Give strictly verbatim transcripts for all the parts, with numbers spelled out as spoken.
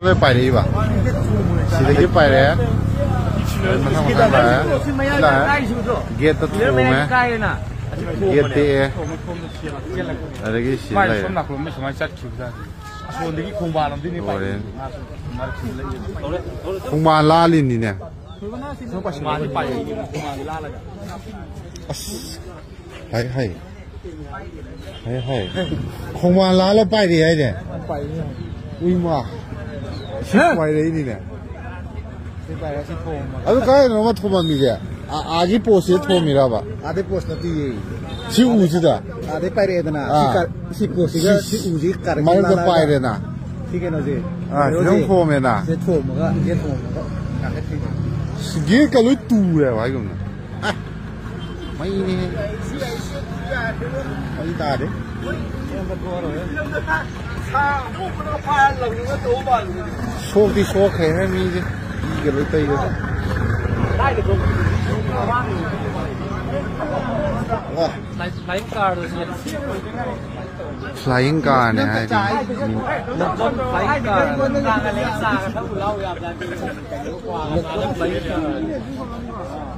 ꯂꯣꯏ ꯄꯥꯏꯔꯛꯏꯕ꯫ ꯁꯤꯗꯒꯤ ꯄꯥꯏꯔꯛꯑꯦ꯫ ꯃꯊꯪ ꯃꯊꯪ ꯂꯥꯛꯑꯦ꯫ ꯁꯤ ꯂꯥꯛꯑꯦ꯫ ꯒꯦꯠꯇ ꯊꯣꯝꯃꯦ꯫ ꯒꯦꯠ ꯇꯦꯛꯑꯦ꯫ ꯑꯗꯒꯤ ꯁꯤ ꯂꯩꯔꯦ꯫ ꯁꯣꯝ ꯅꯥꯀꯣꯡꯗ ꯁꯨꯃꯥꯏꯅ ꯆꯠꯈꯤꯕꯖꯥꯠꯅꯤ꯫ ꯑꯁꯣꯝꯗꯒꯤ ꯈꯣꯡꯕꯥꯟ ꯂꯣꯝꯗꯒꯤ ꯂꯣꯏꯔꯦ꯫ ꯄꯥꯏꯔꯛꯏ꯫ ꯈꯣꯡꯕꯥꯟ ꯂꯥꯜꯂꯤꯅꯤꯅꯦ꯫ ꯈꯣꯡꯕꯥꯟꯗꯤ ꯄꯥꯏꯔꯛꯏ꯫ ꯈꯣꯡꯕꯥꯟꯗꯤ ꯂꯥꯜꯂꯒ꯫ ꯑꯁ꯫ ꯍꯥꯏ, ꯍꯥꯏ꯫ ꯍꯥꯏ, ꯍꯥꯏ꯫ ꯈꯣꯡꯕꯥꯟ ꯂꯥꯜꯂ ꯄꯥꯏꯔꯤ ꯍꯥꯏꯅꯦ? ꯄꯥꯏꯔꯤ꯫ ꯎꯏꯃꯥ꯫ ꯁꯤ ꯍꯦ? ꯄꯥꯏꯔꯛꯏꯅꯤꯅꯦ꯫ ꯁꯤ ꯄꯥꯏꯔꯦ, ꯁꯤ ꯊꯣꯝꯃꯒ꯫ ꯑꯗꯨ ꯀꯥꯏꯗꯅꯣꯃ ꯊꯣꯝꯃꯝꯃꯤꯁꯦ? ꯑꯥ, ꯑꯥꯒꯤ ꯄꯣꯁꯁꯤꯗ ꯊꯣꯝꯃꯤꯔꯕ? ꯑꯥꯗꯩ ꯄꯣꯁ ꯅꯠꯇꯤꯌꯦ꯫ ꯁꯤ ꯎꯁꯤꯗ? ꯑꯥꯗꯩ ꯄꯥꯏꯔꯛꯑꯦꯗꯅ꯫ ꯁꯤ ꯑꯥ꯫ ꯀ-, ꯁꯤ ꯄꯣꯁꯁꯤꯒ ꯁꯤ, ꯁꯤ ꯎꯁꯤꯒ ꯀꯥꯔꯛ ꯃꯔꯛꯇ ꯂꯥꯜꯂꯒ ꯄꯥꯏꯔꯦꯅ? ꯁꯤ ꯀꯩꯅꯣꯁꯦ꯫ ꯑꯥ, ꯁꯤꯗ ꯀꯩꯅꯣꯁꯦ꯫ ꯑꯃꯨꯛ ꯊꯣꯝꯃꯦꯅ? ꯁꯤꯗ ꯊꯣꯝꯃꯒ, ꯁꯤꯗ ꯊꯣꯝꯃꯒ ꯀꯥꯈꯠꯈ꯭ꯔꯤꯅꯦ꯫ ꯁꯤ ꯒꯦꯠꯀ ꯂꯣꯏ ꯇꯨꯔꯦꯕ ꯍꯥꯏꯒꯨꯝꯅ꯫ ꯑꯦ, ꯃꯩꯅꯦꯍꯦ꯫ ꯃꯩ ꯇꯥꯔꯦ꯫ ꯁꯣꯛꯇꯤ ꯁꯣꯛꯈ꯭ꯔꯦꯍꯦ ꯃꯤꯁꯦ꯫ ꯏꯒ ꯂꯣꯏ ꯇꯩꯔꯦ꯫ ꯑꯥ꯫ ꯐ꯭ꯂꯥꯏ-, ꯐ꯭ꯂꯥꯏꯡ ꯀꯥꯔꯗꯨ ꯁꯤ꯫ ꯐ꯭ꯂꯥꯏꯌꯤꯡ ꯀꯥꯔꯅꯦ ꯍꯥꯏꯗꯤ꯫ Flying car. Flying car.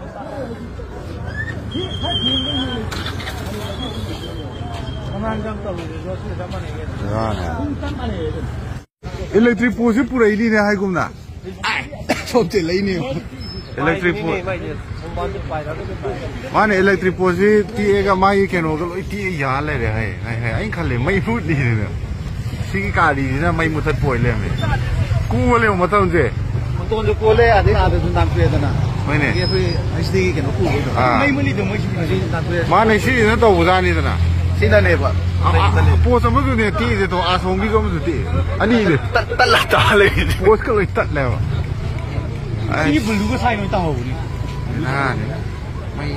ꯕꯦꯔꯥꯅꯦ꯫ ꯏꯂꯦꯛꯇ꯭ꯔꯤꯛ ꯄꯣꯜꯁꯤ ꯄꯨꯔꯛꯏꯅꯤꯅꯦ ꯍꯥꯏꯒꯨꯝꯅ꯫ ꯁꯣꯝ ꯆꯦꯜꯂꯛꯏꯅꯦ꯫ Electric pole. ꯃꯥꯅꯦ, ꯏꯂꯦꯛꯇ꯭ꯔꯤꯛ ꯄꯣꯜꯁꯤ ꯇꯦꯛꯑꯒ ꯃꯥꯒꯤ ꯀꯩꯅꯣꯒ ꯂꯣꯏ ꯇꯦꯛꯑ ꯌꯥ ꯂꯩꯔꯦ ꯍꯥꯏ, ꯍꯥꯏ, ꯍꯥꯏ꯫ ꯑꯩꯅ ꯈꯜꯂꯦ ꯃꯩ ꯃꯨꯠꯂꯤꯅ꯫ ꯁꯤꯒꯤ ꯒꯥꯔꯤꯁꯤꯅ ꯃꯩ ꯃꯨꯊꯠꯄ ꯑꯣꯏ ꯂꯩꯔꯝꯃꯦ꯫ ꯀꯣꯜꯂꯦꯕ ꯃꯇꯝꯁꯦ꯫ ꯃꯇꯣꯟꯁꯨ ꯀꯣꯜꯂꯦ, ꯑꯗꯩ ꯑꯥꯗꯁꯨ ꯅꯥꯟꯊꯣꯛꯑꯦꯗꯅ꯫ ꯍꯣꯏꯅꯦ꯫ ꯑꯗꯒꯤ ꯑꯩꯈꯣꯏ ꯍꯩꯆ ꯗꯤꯒꯤ ꯀꯩꯅꯣ ꯄꯨꯕꯩꯗꯣ꯫ ꯑꯥ꯫ ꯃꯩ ꯃꯨꯠꯂꯤꯗꯣ ꯃꯣꯏ ꯁꯤ ꯃꯁꯤ ꯅꯥꯟꯊꯣꯛꯑꯦ꯫ ꯃꯥꯅꯦ, ꯁꯤꯁꯤꯅ ꯇꯧꯕꯖꯥꯠꯅꯤꯗꯅ꯫ ꯁꯤꯅꯅꯦꯕ꯫ ꯑ, ꯑ, ꯄꯣꯁ ꯑꯃꯁꯨꯅꯦ ꯇꯦꯛꯏꯁꯦ ꯇꯣ, ꯑꯁꯣꯝꯒꯤꯁꯨ ꯑꯃꯁꯨ ꯇꯦꯛꯏ꯫ ꯑꯅꯤꯅꯦ꯫ ꯇꯠ-, ꯇꯠꯂ ꯇꯥ ꯂꯩꯔꯤꯅꯦ꯫ ꯄꯣꯁꯀ ꯂꯣꯏ ꯇꯠꯂꯦꯕ꯫ ꯁꯤꯒꯤ ꯑꯩ ꯕꯨꯜꯗꯨꯒ ꯁꯥꯏ ꯂꯣꯏ ꯇꯥꯍꯧꯕꯅꯤ꯫ ꯅꯍꯥꯟꯅꯦ꯫ ꯃꯩ꯫